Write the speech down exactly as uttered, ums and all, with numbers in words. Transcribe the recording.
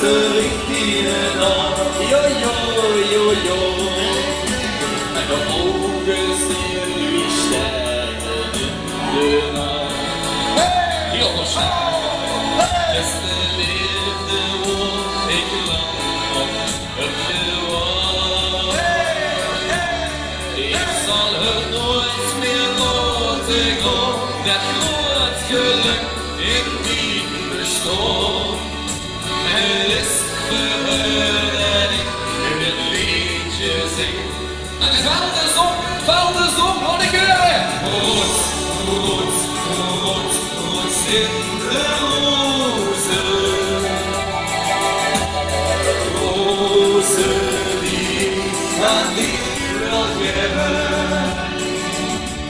Rinkiene dan, jo, jo, jo, jo. En de ouge zien wie sjterre in de nach. Hey! Hiel sjterre. Hey! Bèste leefde, wo ich lang op höb gewach. Hey! Ich zal 't noeits mieë laote gaon, det groot gelök in mien bestaon. Het is veur häör det ich dit leedje zing. En Veldezon, Veldezon, laot ich hure. Roos, roos, roos, roos in de roze. Roze die aan die wil geven.